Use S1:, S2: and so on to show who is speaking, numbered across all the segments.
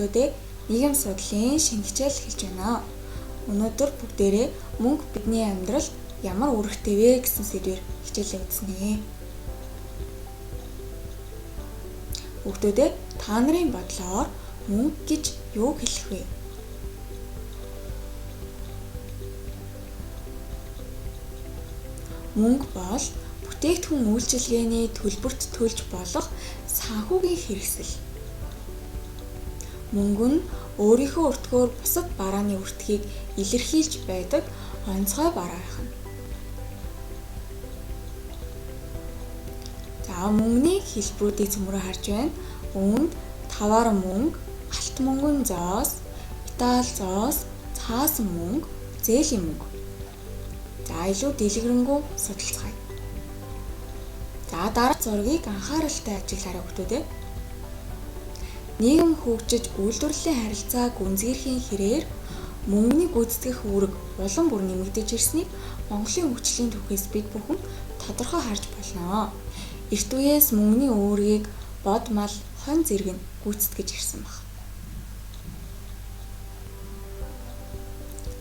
S1: Хүүхдүүдээ, нийгэм судлалын шинэ хичээл эхэлж байна. Өнөөдөр бүгдээрээ мөнгө бидний амьдралд ямар үүрэгтэй вэ гэсэн сэдвээр хичээлээ үзнэ. Хүүхдүүдээ, та нарын бодлоор мөнгө гэж юуг хэлэх вэ? Мөнгө бол бүтээгдэхүүн үйлчилгээний төлбөрт төлж болох санхүүгийн хэрэгсэл. Мөнгө нь өөрийнхөө өртгөөр бусад барааны өртгийг илэрхийлж байдаг онцгой бараа байх нь. За, мөнгөний хэлбэрүүдийг цөмөрөө харж байна. Үүнд таваар мөнгө, алт мөнгөн зоос, металл зоос, цаасан мөнгө, зээлийн мөнгө. За, илүү дэлгэрэнгүй судалцгаая. За, дараах зургийг анхааралтай ажиглаарай хүүхдүүдээ. Нийгэм хөгжиж үйлдвэрлэлийн харилцаа гүнзгийрхийн хэрээр мөнгөний гүйцэтгэх үүрэг улам бүр нэмэгдэж ирснийг Монголын хөгжлийн түүхээс бид бүхэн тодорхой харж болно. Эрт үеэс мөнгөний үүргийг бод мал, хонь зэрэг нь гүйцэтгэж ирсэн баг.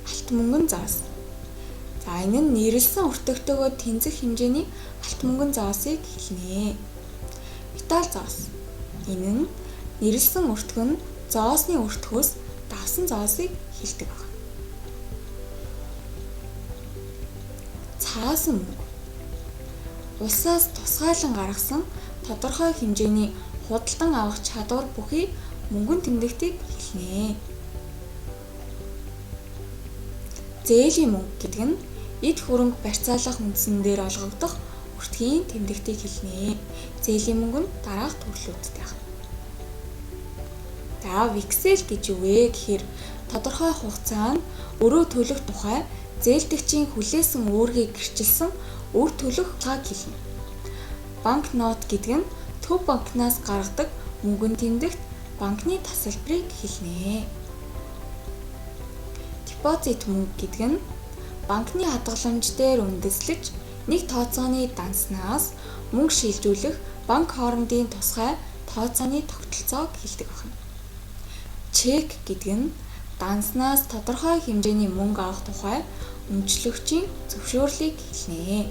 S1: Алт мөнгөн зоос. За, энэ нь нэрлэсэн өртөгтэйгөө тэнцэх хэмжээний алт мөнгөн зоосыг хэлнэ. Металл зоос. Энэ нь нэрлэсэн өртөг нь зоосны өртгөөс давсан зоосыг хэлдэг байна. Цаасан мөнгө. Улсаас тусгайлан гаргасан тодорхой хэмжээний худалдан авах чадвар бүхий мөнгөн тэмдэгтийг хэлнэ. Зээлийн мөнгө гэдэг нь эд хөрөнгө барьцаалах үндсэн дээр олгогдох өртгийн тэмдэгтийг хэлнэ. Зээлийн мөнгө нь дараах төрлүүдтэй байна. За, вексель гэж юу вэ гэхээр тодорхой хугацаанд өрөө төлөх тухай зээлдэгчийн хүлээсэн үүргийг гэрчилсэн үр төлөх цагийг хэлнэ. Банкнот гэдэг нь төв банкнаас гаргадаг мөнгөн тэмдэгт банкны тасалбарыг хэлнэ. Депозит мөнгө гэдэг нь банкны хадгаламж дээр үндэслэж нэг тооцооны данснаас мөнгө шилжүүлэх банк хоорондын тусгай тооцооны тогтолцоог хэлдэг байна. Чек гэдэг нь данснаас тодорхой хэмжээний мөнгө авах тухай өмчлөгчийн зөвшөөрлийг хэлнэ.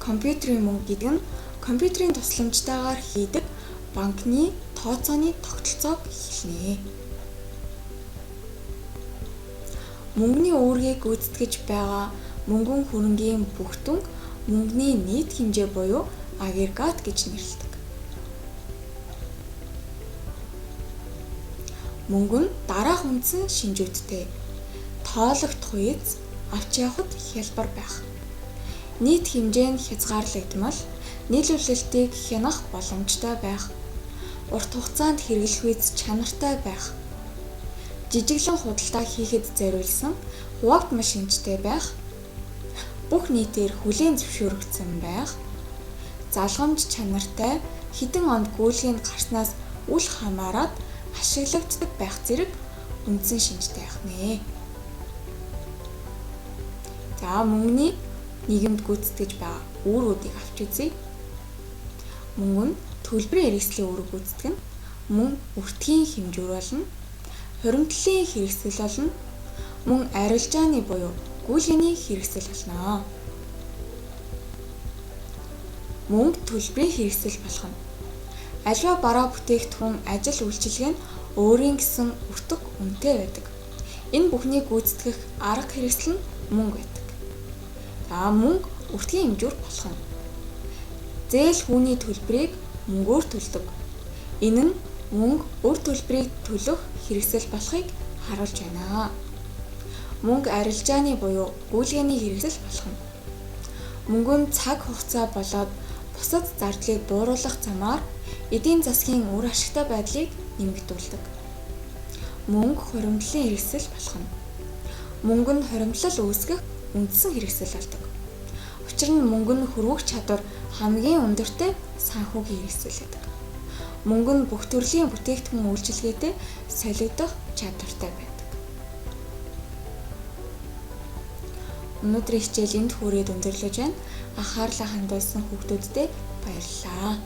S1: Компьютерийн мөнгө гэдэг нь компьютерийн тусламжтайгаар хийдэг банкны тооцооны тогтолцоог хэлнэ. Мөнгөний үүргийг гүйцэтгэж байгаа мөнгөн хөрөнгийн бүх дүнг мөнгөний нийт хэмжээ буюу агрегат гэж нэрлэдэг. Мөнгө нь дараах үндсэн шинжүүдтэй. Тоологдох үез, авч явахад хялбар байх. Нийт хэмжээ нь хязгаарлагдмал, нийлүүлэлтийг хянах боломжтой байх. Урт хугацаанд хэрэглэх үез чанартай байх. Жижиглэн худалдаа хийхэд зориулсан хуваагдмал шинжтэй байх. Бүх нийтээр хүлээн зөвшөөрөгдсөн байх. Залгамж чанартай, хэдэн онд гүйлгээнд гарснаас үл хамааран ашиглагддаг байх зэрэг үндсэн шинжтэй байх нэ. За, мөнгөний нийгэмд гүйцэтгэж байгаа үүргүүдийг авч үзье. Мөнгө нь төлбөрийн хэрэгслийн үүрэг гүйцэтгэх нь, мөн өртгийн хэмжүүр болно, хуримтлалын хэрэгсэл болно, мөн арилжааны буюу гүйлгээний хэрэгсэл болно. Мөнгө төлбөрийн хэрэгсэл болох нь. Аливаа бараа бүтээгдэхүүн ажил үйлчилгээ нь өөрийн гэсэн өртөг үнэтэй байдаг. Энэ бүхнийг гүйцэтгэх арга хэрэгсэл нь мөнгө байдаг. За, мөнгө өртгийн хэмжүүр болох нь. Зээл хүүний төлбөрийг мөнгөөр төлдөг. Энэ нь мөнгө үр төлбөрийг төлөх хэрэгсэл болохыг харуулж байна. Мөнгө арилжааны буюу гүйлгээний хэрэгсэл болох нь. Мөнгө нь цаг хугацаа болоод бусад зардлыг бууруулах замаар эдийн засгийн үр ашигтай байдлыг нэмэгдүүлдэг. Мөнгө хуримтлалын хэрэгсэл болох нь. Мөнгө нь хуримтлал үүсгэх үндсэн хэрэгсэл болдог. Учир нь мөнгө нь хөрвөх чадвар хамгийн өндөртэй санхүүгийн хэрэгсэл байдаг. Мөнгө нь бүх төрлийн бүтээгдэхүүн үйлчилгээтэй солигдох чадвартай байдаг. Өнөөдрийн хичээл энд хүрээд өндөрлөж байна. Анхаарлаа хандуулсан хүүхдүүддээ баярлалаа.